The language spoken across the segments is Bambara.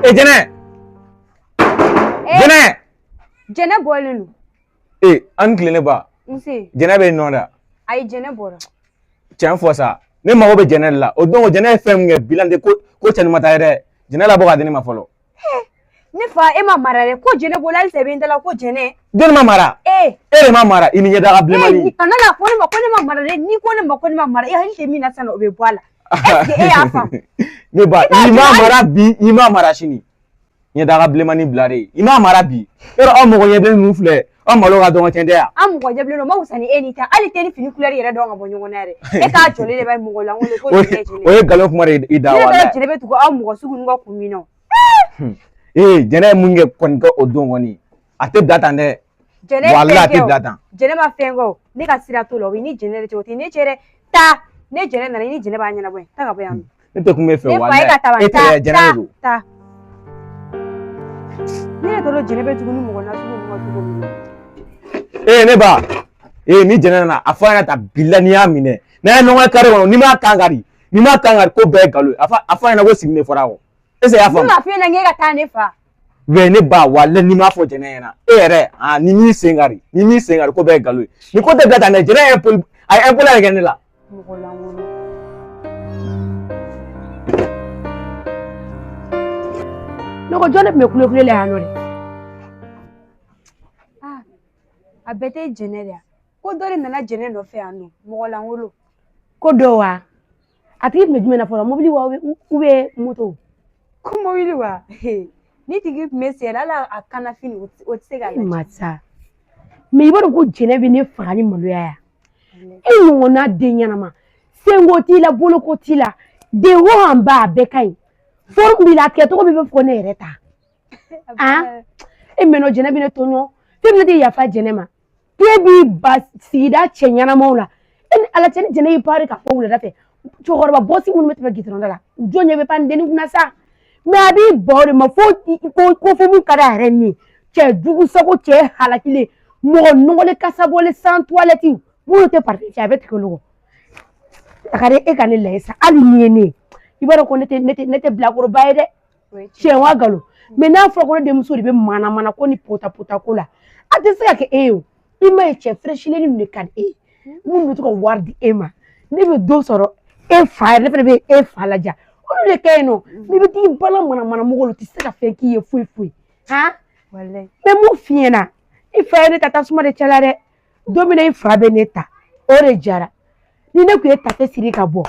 E Jɛnɛ! Jɛnɛ! Jɛnɛ bɔlen don. E an ni tile ne ba. Nse. Jɛnɛ bɛ yen nɔ dɛ. Ayi, Jɛnɛ bɔra. Tiɲɛ fɔ sa, ne mago bɛ Jɛnɛ de la. O don Jɛnɛ ye fɛn min kɛ bi la tɛ ko ko cɛnin ma taa ye dɛ. Jɛnɛ labɔ k'a di ne ma fɔlɔ. Ne fa, e ma mara dɛ. Ko Jɛnɛ bɔla, halisa i bɛ n da la ko Jɛnɛ. Jɔnni ma mara? E. E de ma mara, i ni ɲɛdaga bilenmani. E kana na fɔ ne ma ko ne ma mara dɛ. N'i ko ne ma ko ne ma mara, i hakili tɛ min na sisan, o bɛ bɔ a la. Est-ce que e y'a faamu? Ne ba, i ma mara bi, i ma mara sini. Ɲɛdaga bilenmani bila de. I ma mara bi. Yɔrɔ aw mɔgɔ ɲɛbilen ninnu filɛ, aw malo ka dɔgɔ, tiɲɛ tɛ yan. An mɔgɔ ɲɛbilen don, ma wusa ni e ni ta. Hali tɛ ni fini couleur yɛrɛ dɔn ka bɔ ɲɔgɔn na yɛrɛ. E k'a jɔlen de bɛ mɔgɔ lankolon ko Jɛnɛ Jɛnɛ. O ye nkalon kuma de ye i da. Ne yɛrɛ Jɛnɛ bɛ tugu aw mɔgɔ sugu ninnu ka kun min na. Ee, Jɛnɛ ye mun kɛ kɔni kɛ o don kɔni, a tɛ bila tan dɛ. Jɛnɛ walahi a tɛ bila tan. Jɛnɛ ma fɛn kɛ o, ne ka sira t'o la, o bɛ ni Jɛnɛ de cɛ, o tɛ ne cɛ dɛ. Taa, ne Jɛnɛ nana, i ni Jɛnɛ b'a ɲɛnabɔ yen. Taa ka bɔ yan nɔ. Ne tɛ kun bɛ fɛ. Ne fa, e ka taa. E tɛ Jɛnɛ de don. Taa. Ne yɛrɛ t'a dɔn Jɛnɛ bɛ tugu ni mɔgɔ nasugu ninnu ka cogo min na. Ee ne ba, ee ni Jɛnɛ nana, a fɔ a ɲɛna ta bila n'i y'a minɛ, n'a ye ɲɔgɔn ye kare kɔnɔ, n'i m'a kan kari, n'i m'a kan kari, ko bɛɛ ye nkalon ye. A fɔ a ɲɛna ko sigi de fɔra a kɔ. Est-ce que i y'a faamu? Ne m'a f'i ɲɛna k'e ka taa ne fa. Mais ne ba, walahi n'i m'a fɔ Jɛnɛ ɲɛna, e yɛrɛ, aa ni m'i sen kari, ni m'i sen kari, ko bɛɛ ye nkalon ye. Nin ko tɛ bila tan dɛ. Jɛnɛ ye poli, a ye impoli yɛrɛ kɛ ne la. Mɔgɔ lankolon. Ne ko jɔn de tun bɛ kule kule la yan nɔ dɛ? Ah, a bɛɛ tɛ Jɛnɛ de ya. Ko dɔ de nana Jɛnɛ nɔfɛ yan nɔ, mɔgɔ lankolon. Ko dɔ wa? A tigi tun bɛ jumɛn na fɔlɔ, mobili wa ou bien moto? Ko mobili wa? Ni tigi tun bɛ sen na, hali a kana fini o tɛ se ka lajɛ. Masa. Mais i b'a dɔn ko Jɛnɛ bɛ ne faga ni maloya ya. E ɲɔgɔnna den ɲɛnama, senko t'i la, boloko t'i la, den wo an ba a bɛɛ ka ɲi. Forme b'i la, a kɛcogo bɛ fɔ ne yɛrɛ ta. Ah, e mɛnɔ Jɛnɛ bɛ ne tɔɲɔ, fɛn min ne tɛ yafa Jɛnɛ ma. K'e b'i ba sigida cɛ ɲɛnamaw la. E ni Ala cɛ, ni Jɛnɛ y'i pari ka fɔ wulada fɛ, cɛkɔrɔba bɔsi minnu bɛ tɛmɛ gidɔrɔn da la, u jɔn ɲɛ bɛ pan denni kunna sa. Mais a b'i ban o de ma fo ko fo mun ka d'a yɛrɛ ni ye. Cɛ jugu sago, cɛ halakilen, mɔgɔ nɔgɔlen, kasa bɔlen, sans toilette, minnu tɛ parfum fiyɛ, a bɛ tigɛ olu kɔ. A ka di e ka ne lajɛ sa, hali ni ye ne ye, i b'a dɔn ko ne tɛ bilakoroba ye dɛ. Tiɲɛ wa nkalon? Mais n'a fɔra ko ne denmuso de bɛ manamana ko ni pota pota ko la, a tɛ se ka kɛ e ye o. I m'a ye cɛ fraîchilen ninnu de ka di e ye, minnu bɛ to ka wari di e ma. Ne bɛ dɔ sɔrɔ e fa yɛrɛ, ne fana bɛ e fa laja. Olu de ka ɲi nɔ. N'i bɛ t'i bala manamana mɔgɔw la, u tɛ se ka fɛn k'i ye foyi foyi. Han? Walayi. N bɛ mun f'i ɲɛna? I fa ye ne ta tasuma de cɛla dɛ. Don min na i fa bɛ ne ta, o de jara. Ni ne tun ye tafe siri ka bɔ,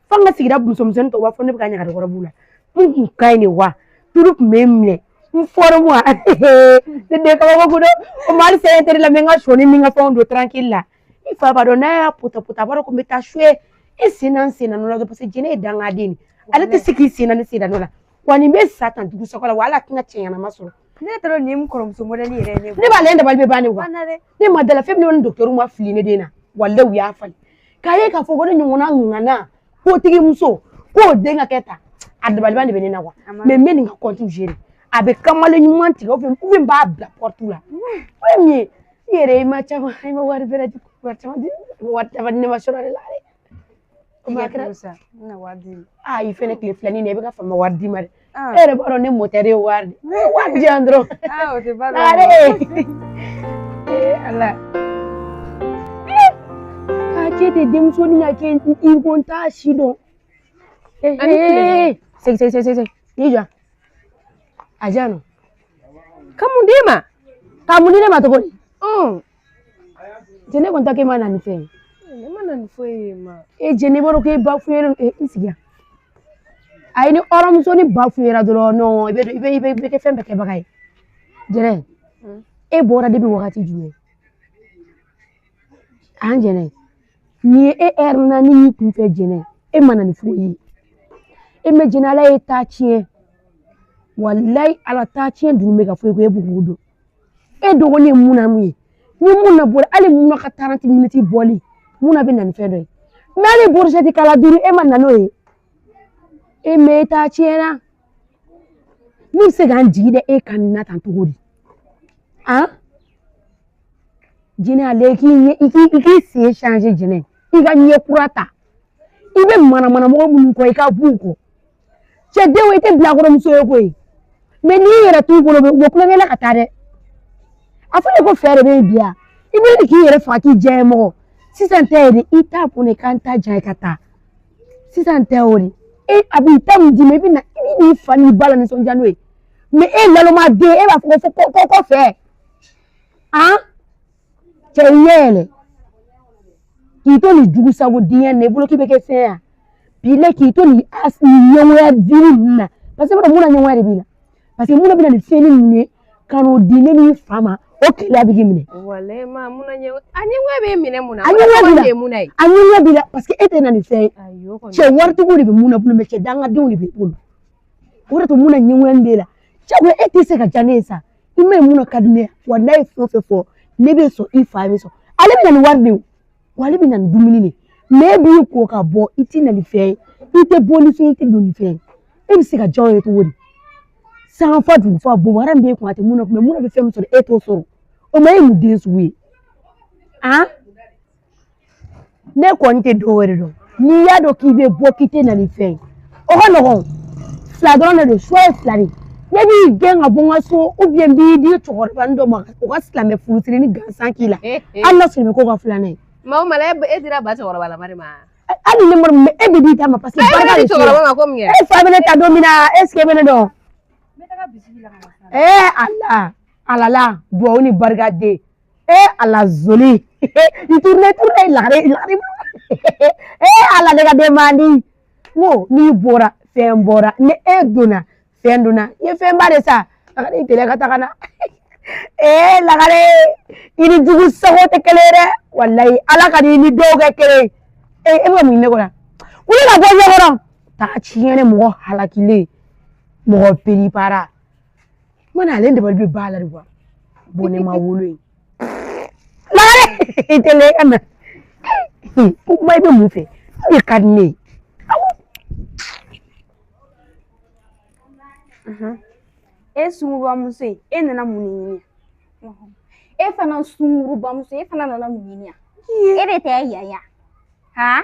fo an ka sigida musomisɛnnin tɔw b'a fɔ ne bɛ ka ɲagarikɔrɔ b'u la. N kun ka ɲi de wa? Tulu tun bɛ n minɛ. N forme wa? Ne den kabako kun don. O ma hali sɛgɛn teri la, n bɛ n ka sɔni ni n ka fɛnw don tranquille la. I fa b'a dɔn n'a y'a pota pota, a b'a dɔn ko n bɛ taa suye. E sen na n sen na nɔ la parce que Jɛnɛ ye dangaden de ye. Ale tɛ se k'i sen na ne sen na nɔ la. Wa nin bɛ sa tan dugu sago la, wa hali a tɛna cɛ ɲɛnama sɔrɔ. Ne t'a dɔn nin ye n kɔrɔmuso modèle yɛrɛ ye ne. Ne b'ale dabali bɛ ban de wa. Banna dɛ. Ne ma dala fɛn min ni docteur ma fili ne den na. Walahi u y'a fali. K'a ye k'a fɔ ko ne ɲɔgɔnna ŋana kotigi muso k'o den ka kɛ tan. A dabaliban de bɛ ne na wa. Mais n bɛ nin ka compte gérer. A bɛ kamalen ɲuman tigɛ ou bien n b'a bila porte la. O ye mun ye? I yɛrɛ i ma caman, i ma wari bɛrɛ di, wari caman di, wari caman di ne ma sɔrɔ de la dɛ. O ma kɛra. Sa, n bɛna wari d'i ma. Aa, i fɛnɛ tile filanin na i bɛ ka fama wari d'i ma dɛ. E yɛrɛ b'a dɔn ne moteur ye wari de. Wari di yan dɔrɔn. Ah, o tɛ ba dɔn. Are. Ee Ala. K'a kɛ ten denmusonin ka kɛ i ko n t'a si dɔn. Ee, segin segin segin segin. N'i jɔ. A diyan nɔ. Ka mun d'e ma? Ka mun di ne ma cogo di? Jɛnɛ kɔni ta k'e ma na ni fɛn ye. Ne ma na ni foyi ye ma. E Jɛnɛ, i b'a dɔn k'e ba fuyeren, e n sigi yan. Ayi, ni hɔrɔnmuso ni ba fuyera dɔrɔn, non, i bɛ kɛ fɛn bɛɛ kɛbaga ye. Jɛnɛ, e bɔra depuis wagati jumɛn? An Jɛnɛ, nin ye e heure naani y'i kun fɛ Jɛnɛ, e ma na ni foyi ye. E mɛ Jɛnɛ, Ala ye taa tiɲɛ. Walayi Ala taa tiɲɛ dun bɛ ka fɔ e ko e b'o dɔn. E dɔgɔnin ye mun na mun ye? Ni mun na bɔra hali mun na ka 30 minutes bɔli, mun na bɛ na ni fɛn dɔ ye. Mais hali brochette kala duuru e ma na n'o ye. E mɛ e taa tiɲɛna. Ne bɛ se k'an jigi da e kan na tan cogo di? Han? Jɛnɛ, ale i k'i ɲɛ i k'i sen changer Jɛnɛ. I ka ɲɛ kura ta. I bɛ manamana mɔgɔ minnu kɔ, i ka b'u kɔ. Cɛ denw, i tɛ bilakɔrɔmuso ye koyi. Mais n'i yɛrɛ t'u bolo u bɛ kulonkɛ la ka taa dɛ. A fɔ ne ko fɛɛrɛ de bɛ yen bi yan. I bɛ k'i yɛrɛ faga k'i diya ye mɔgɔ. Sisan tɛ yɛrɛ i t'a kun de k'an ta diya ye ka taa. Sisan tɛ o de. E a b'i ta min d'i ma i bɛ na i bɛ n'i fa n'i ba la nisɔndiya n'o ye. Mais e laloma den e b'a fɔ ko fɛ. Han? Cɛ i ɲɛ yɛlɛ. K'i to nin jugu sago diɲɛ na i bolo k'i bɛ kɛ fɛn ye bi la k'i to nin ɲɛngoya dili ninnu na parce que mun na ɲɛngoya de b'i la parce que mun na bɛ na nin fɛn ninnu ye ka n'o di ne n'i fa ma o keleya bɛ k'i minɛ. Walayi ma mun na ɲɛngoya a ɲɛngoya bɛ minɛ mun na. A ɲɛngoya b'i la a ɲɛngoya b'i la parce que e tɛ na nin fɛn ye cɛ waritigiw de bɛ mun na bolo mais cɛ dangadenw de b'i bolo o de to mun na ɲɛngoya b'e la jagoya e tɛ se ka diya ne ye sa i ma ye mun na ka di ne ye wa n'a ye fɛn o fɛn fɔ ne bɛ sɔn i fa bɛ sɔn ale bɛ na ni wari de ye wa ale bɛ na ni dumuni de mais e b'i ko ka bɔ i tɛ na ni fɛn ye i tɛ bɔ ni fɛn ye i tɛ don ni fɛn ye e bɛ se ka diya o ye cogo di sanfa dugufa bobara min b'e kun a tɛ mun na mais mun na bɛ fɛn min sɔrɔ e t'o sɔrɔ o ma e mun den sugu ye han ne kɔni tɛ dɔw wɛrɛ dɔn n'i y'a dɔn k'i bɛ bɔ k'i tɛ na ni fɛn ye o ka nɔgɔn fila dɔrɔn de don suwa ye fila de ne b'i gɛn ka bɔ n ka so ou bien n b'i di cɛkɔrɔba dɔ ma o ka silamɛ furusiri ni gansan k'i la hali n'a sɔrɔ i bɛ ko ka filanan ye. Maa o maa e dira ba cɛkɔrɔba la ma. Hali ne ma e bɛ di ta ma parce que barika de cɛkɔrɔba ma ko mun kɛ. E fa bɛ ne ta don min na est ce que e bɛ ne dɔn. Ee ala ala la duwawu ni barika den ee ala zoli i tourne tourne lagare lagare ee ala ne ka den man di n ko n'i bɔra fɛn bɔra ni e donna fɛn donna i ye fɛnba de sa lagare i teliya ka taga na ee lagare i ni jugu sago tɛ kelen ye dɛ walayi ala ka n'i ni dɔw kɛ kelen ye ee e bɛ ka mun ɲini ne kɔrɔ wuli ka bɔ ɲɛkɔrɔ taa tiɲɛ mɔgɔ halakilen mɔgɔ peripara mana ale dabali bɛ ba la de kuwa bɔnɛ ma wolo yen lagare i teliya ka na ko kuma i bɛ mun fɛ o de ka di ne ye. E sungurubamuso ye e nana mun de ɲini yan? E fana sungurubamuso e fana nana mun ɲini yan? E de tɛ yan yan han?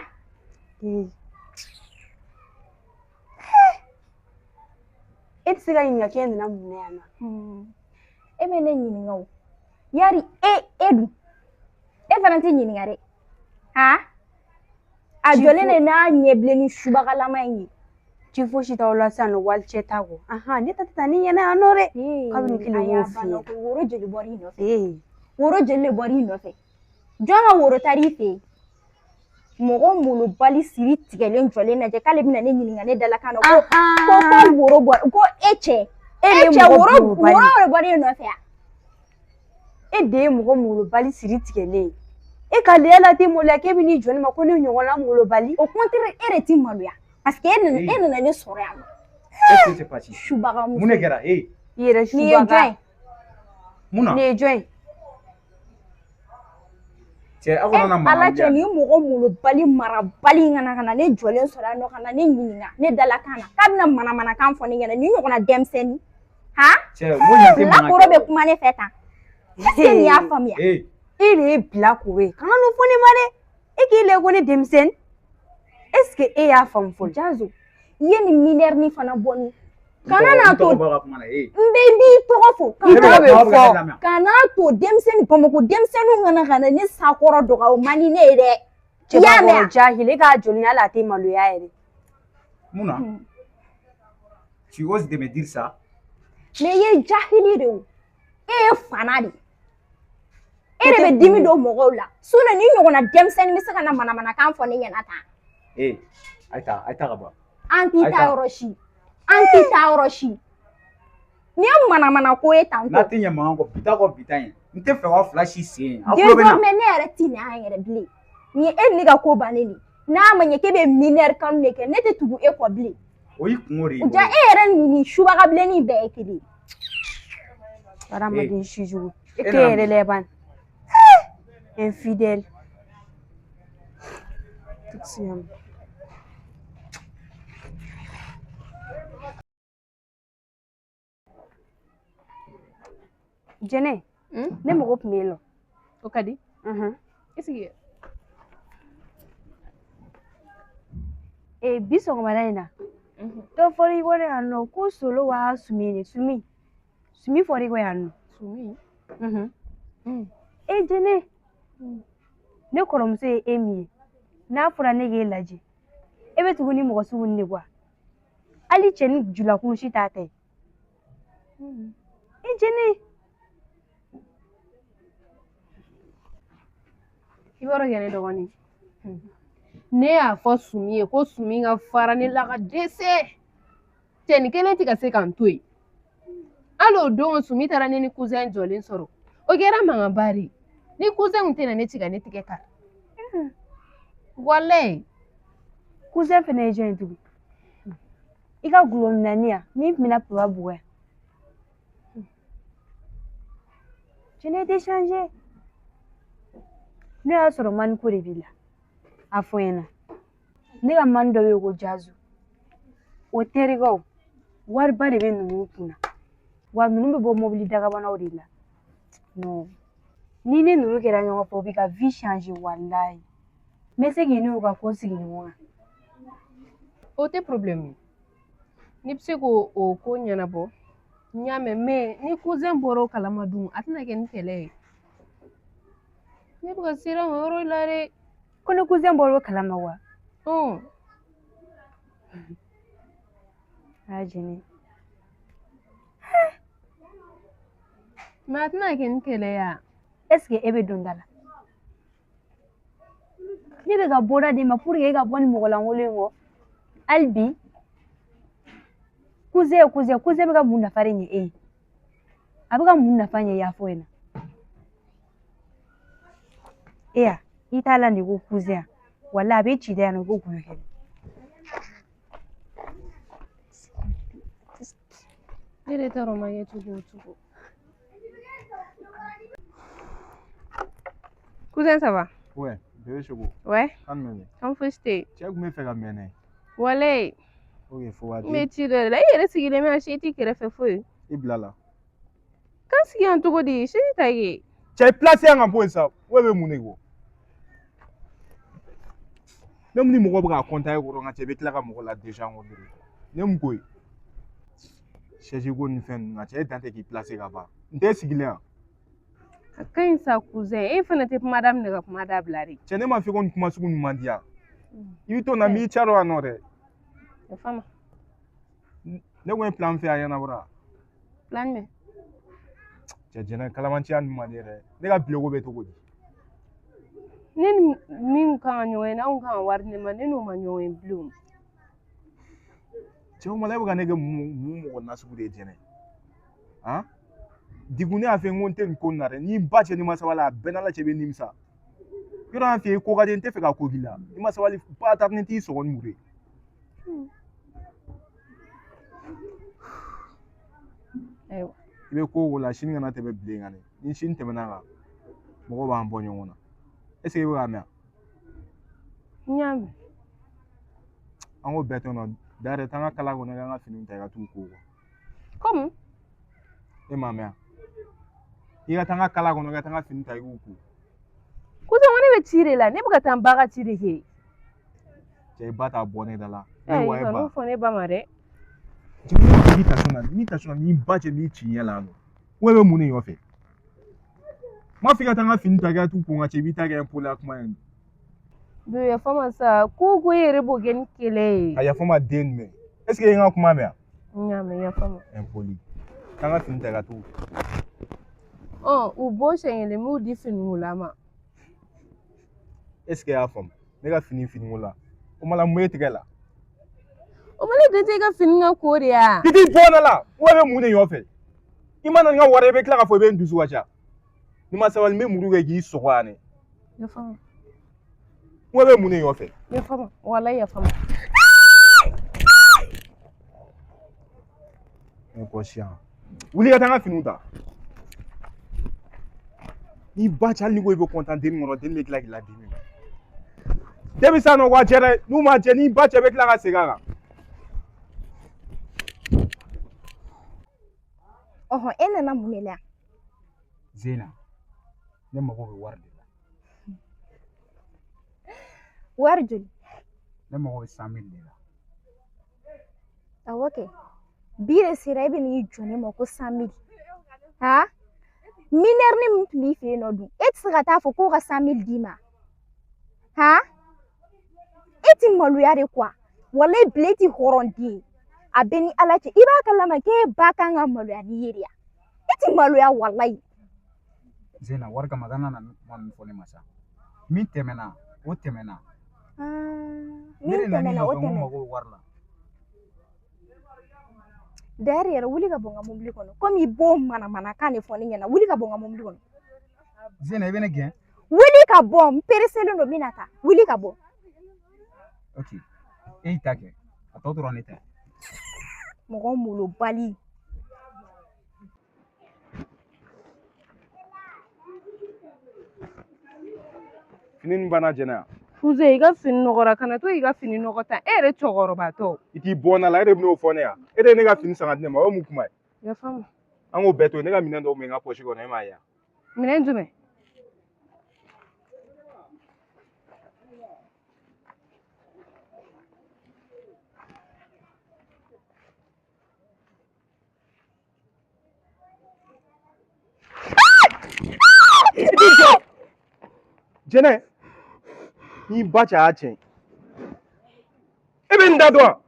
E tɛ se ka ɲininka k'e nana mun na yan nɔ? E bɛ ne ɲininka o yari e dun e fana tɛ ɲininka dɛ han? A jɔlen de n'a ɲɛbilen ni subagalama in ye. Ci fosi t'aw la sisan nɔ walicɛ t'a kɔ ahan ne ta tɛ taa ni ɲɛna yan nɔ dɛ kabini kelen y'o f'i ye woro joli bɔr'i nɔfɛ woro joli de bɔr'i nɔfɛ jɔn ka woro taar'i fɛ yen mɔgɔ molobali siri tigɛlen jɔlen lajɛ k'ale bɛna ne ɲininka ne dalakan na ko ko woro bɔ ko e cɛ e cɛ woro de bɔr'i nɔfɛ yan e de ye mɔgɔ molobali siri tigɛlen e ka leyala tɛ maloya k'e bɛ n'i jɔ ne ma ko ne ɲɔgɔnna molobali au contraire e de t'i maloya. Parce que e nana ne sɔrɔ yan nɔ. Qu'est-ce qui s'est passé? Subaga muso. Mun de kɛra? Ee. I yɛrɛ subaga. Nin ye jɔn ye? Mun na? Nin ye jɔn ye? Cɛ aw kana na mankan Ala cɛ nin mɔgɔ molobali marabali in kana ka na ne jɔlen sɔrɔ yan nɔ ka na ne ɲininka ne dalakan na k'a bɛna manamanakan fɔ ne ɲɛna nin ɲɔgɔnna denmisɛnnin. Han? Cɛ mun ɲɛ tɛ mankan. Bilakoro bɛ kuma ne fɛ tan. Est ce que nin y'a faamuya? Ee. E de ye bilakoro ye. Kana n'o fɔ ne ma dɛ. E k'i lajɛ ko ne denmisɛnnin. Est-ce que e y'a faamu fɔlɔ? Jazo, i ye nin minɛri ni fana bɔ ni. Kana n'a to n bɛ n b'i tɔgɔ fɔ. I tɔgɔ bɛ fɔ. Kana to denmisɛnnin Bamakɔ denmisɛnninw kana ka na ne sakɔrɔ dɔgɔya o man di ne ye dɛ. I y'a mɛn wa? Jahili e k'a joli hali a tɛ maloya yɛrɛ. Mun na? Tu oses de me dire ça? Mais i ye jahili de o. E ye fana de ye. E de bɛ dimi don mɔgɔw la. Sinon ni ɲɔgɔnna denmisɛnnin bɛ se ka na manamanakan fɔ ne ɲɛna tan. Ee, a ye taa, a ye taa ka bɔ. An t'i taa yɔrɔ si. An t'i taa yɔrɔ si. Nin ye manamana ko ye tan. N'a tɛ ɲɛ mankan kɔ, bi ta kɔ bi ta ɲɛ. N tɛ fɛ k'aw fila si sen ye. Aw tulo bɛ n na. Désormais ne yɛrɛ ti na yan yɛrɛ bilen. Nin ye e ni ne ka ko bannen de ye. N'a ma ɲɛ k'e bɛ minɛri kanu de kɛ, ne tɛ tugu e kɔ bilen. O y'i kungo de ye. Ja e yɛrɛ ni nin subaga bilennin bɛɛ ye kelen ye. Hadamaden sijugu. E k'e yɛrɛ lajɛ bani. Infidèle. Jɛnɛ, ne mago tun b'e la. O ka di? I sigi. Bi sɔgɔmada in na, dɔ fɔra i kɔ yan nɔ ko solo wa sumi de sumi. Sumi fɔra i kɔ yan nɔ. Sumi? E Jɛnɛ, ne kɔrɔmuso ye e min ye, n'a fɔra ne k'e lajɛ, e bɛ tugu ni mɔgɔ sugu ninnu de kɔ wa? Hali cɛ ni julakurusi t'a ta ye. E Jɛnɛ. I b'a dɔn kɛ ne dɔgɔnin. Ne y'a fɔ Sumi ye ko Sumi ka fara ne la ka dɛsɛ. Cɛnin kelen tɛ ka se ka n to yen. Hali o don Sumi taara ne ni cousin jɔlen sɔrɔ. O kɛra mankanba de ye. Ni cousin kun tɛna ne ci ka ne tigɛ kari. Walayi. Cousin fɛnɛ ye jɔn ye tugun? I ka gulɔ minɛni yan min tun bɛna papa bugɔ yan. Jɛnɛ tɛ changer. N'o y'a sɔrɔ mani ko de b'i la, a fɔ n ɲɛna. Ne ka mani dɔ bɛ yen ko Jazu. O terikɛw wariba de bɛ ninnu kunna. Wa ninnu bɛ bɔ mobili dagabanaw de la. Non. Ni ne ninnu kɛra ɲɔgɔn fɛ, u b'i ka vie changer walayi. N bɛ se k'i n'u ka ko sigi ɲɔgɔn kan. O tɛ problème ye. N'i bɛ se k'o o ko ɲɛnabɔ, n y'a mɛn mais ni cousin bɔra o kalama dun, a tɛna kɛ ni kɛlɛ ye. Ne bɛ ka siran o yɔrɔ la dɛ. Ko ni cousin bɔra o kalama wa? Aa Jɛnɛ. Mais a tɛna kɛ ni kɛlɛ ye wa? Est ce que e bɛ don da la? Ne bɛ ka bɔda d'e ma pour que e ka bɔ nin mɔgɔ lankolon in kɔ. Hali bi cousin ye cousin, cousin bɛ ka mun nafa de ɲɛ e ye? A bɛ ka mun nafa ɲɛ i y'a fɔ ɲɛna? E ya, i t'a la nin ko cousin ya. Walayi a bɛ ci da yan nɔ ko golo kɛnɛ. Ne yɛrɛ t'a dɔn n b'a kɛ cogo o cogo. Cousin, ça va? Ouais, bébé Choco. Ouais. Kan mɛnɛ. Kan fosi tɛ yen. Cɛ kun bɛ fɛ ka mɛnɛ. Walayi. Ok, fo waati. N bɛ ci dɔ de la. I yɛrɛ sigilen bɛ yan, si t'i kɛrɛfɛ foyi. I bila la. K'an sigi yan cogo di? Si tɛ kɛ. Cɛ i place yan ka bɔ yen sa. O bɛ mun de kɔ? Ne mun ni mɔgɔ bɛ ka contact e kɔrɔ nka cɛ i bɛ tila ka mɔgɔ la déjà kɔ dɔrɔn. Ne mun ko ye? Chaise ko ni fɛn ninnu na cɛ e dan tɛ k'i place ka ban. N tɛ sigilen yan. A ka ɲi sa cousin, e fana tɛ kuma daminɛ ka kuma dabila de. Cɛ ne m'a fɔ ko nin kuma sugu ninnu man di yan. I bɛ to na n b'i ca dɔn yan nɔ dɛ. Yafa ma. Ne kun ye plan fɛ a ɲɛnabɔra. Plan jumɛn? Cɛ Jɛnɛ kalamanciya ninnu man di yɛrɛ. Ne ka bileko bɛ cogo di? Ne ni min kan ka ɲɔgɔn ye n'anw kan ka wari di ne ma, ne n'o ma ɲɔgɔn ye bilen. Cɛ o ma e bɛ ka ne kɛ mun mɔgɔ nasugu de ye Jɛnɛ? Han? Degun ne y'a fɛ n ko n tɛ nin ko in na dɛ. N'i ba cɛ n'i ma sabali a bɛɛ n'Ala cɛ i bɛ nimisa. Yɔrɔ y'an fɛ yen ko ka di n tɛ fɛ ka ko k'i la. N'i ma sabali ba ta ni t'i sɔgɔ ni muru ye. Ayiwa. I bɛ ko o ko la sini kana tɛmɛ bilen kan dɛ. Ni sini tɛmɛna kan mɔgɔw b'an bɔ ɲɔgɔn na. Est ce que i bɛ k'a mɛn? N y'a mɛn. An k'o bɛɛ to yen nɔ. D'ailleurs taa n ka kala kɔnɔ i ka n ka finiw ta i ka t'u ko. Comme? E m'a mɛn wa? I ka taa n ka kala kɔnɔ i ka taa n ka fini ta i k'u ko. Cousin ko ne bɛ ci de la, ne bɛ ka taa n ba ka ci de kɛ. Cɛ i ba t'a bɔ ne da la. Ne wa e ba. Kan'o fɔ ne ba ma dɛ. Cɛ n'i tasɔn na n'i tasɔn na n'i ba cɛ n'i ci ɲɛ la yan nɔ. O bɛ mun de nɔfɛ? N m'a fɔ i ka taa n ka fini ta i ka t'u ko nka cɛ i b'i ta kɛ n la kuma ye. Don yafa ma sa, ko ko e yɛrɛ b'o kɛ ni kɛlɛ ye. A yafa ma den jumɛn? Est ce que i ye n ka kuma mɛn wa? N y'a mɛn, yafa ma. Impoli. Taa n ka fini ta i ka t'u ko. Ɔ u bɔ siɲɛ kelen n b'u di finikola ma. Est ce que i y'a faamu? Ne ka fini finiko la. O ma la mun ye tigɛ la? O ma ne den tɛ i ka fini ka ko de ya? I t'i bɔ ne la. O bɛ mun de nɔfɛ? I ma na n ka wari ye i bɛ tila k'a fɔ i bɛ n dusu ka ca. N'i ma sabali n bɛ muru kɛ k'i sɔgɔ yan dɛ. Yafa ma. O bɛ mun de nɔfɛ? Yafa ma, walayi yafa ma. Inconscient. Wuli ka taa n ka finiw ta. N'i ba cɛ hali n'i ko i bɛ content denni kɔrɔ denni bɛ tila k'i ladimi. Den bɛ sa nɔ wa jɛ dɛ, n'u ma jɛ n'i ba cɛ bɛ tila ka segin a kan. Ɔhɔn, e nana mun de la yan? Zena, ne mago bɛ wari de la. Wari joli? Ne mago bɛ 100 000 de la. Awɔ kɛ. Bi de sera e bɛ n'i jɔ ne ma ko 100 000. Ha, minɛrini min tun b'i fɛ yen nɔ dun, e tɛ se ka taa fɔ k'o ka 100 000 d'i ma? Ha, e ti maloya de kuwa. Walayi bile, e ti hɔrɔn den ye. A bɛ ni Ala cɛ, i b'a kalama k'e ba kan ka maloya n'i ye de ya. E ti maloya walayi. Zena, wari kama kana na kuma ninnu fɔ ne ma sa. Min tɛmɛna, o tɛmɛna. Ne Min de nan'i tɛmɛna, o nɔfɛ n ko n tɛmɛna. mago bɛ wari la. D'ailleurs yɛrɛ, wuli ka bɔ n ka mobili kɔnɔ. Komi i b'o manamanakan de fɔ ne ɲɛna, wuli ka bɔ n ka mobili kɔnɔ. Zena, i bɛ ne gɛn? Wuli ka bɔ, n pereselen don, n bɛna taa. Wuli ka bɔ. Ok, e y'i ta kɛ, a tɔ tora ne ta ye. Mɔgɔ molobali. Fini nin banna, Jɛnɛ. Fuze, i ka fini nɔgɔra, kana to i ka fini nɔgɔ ta, e yɛrɛ cɛkɔrɔbatɔ. I t'i bɔ n na la, e de bɛn'o fɔ ne yan. E de ye ne ka fini san ka di ne ma, o ye mun kuma ye? Yafa n ma. An k'o bɛɛ to yen, ne ka minɛn dɔw bɛ n ka pɔsi kɔnɔ, e m'a ye wa? Minɛn jumɛn? Jɛnɛ, n'i ba cɛ a y'a tiɲɛ. E bɛ nin da dɔn wa?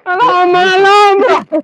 Ala ma, ala ma.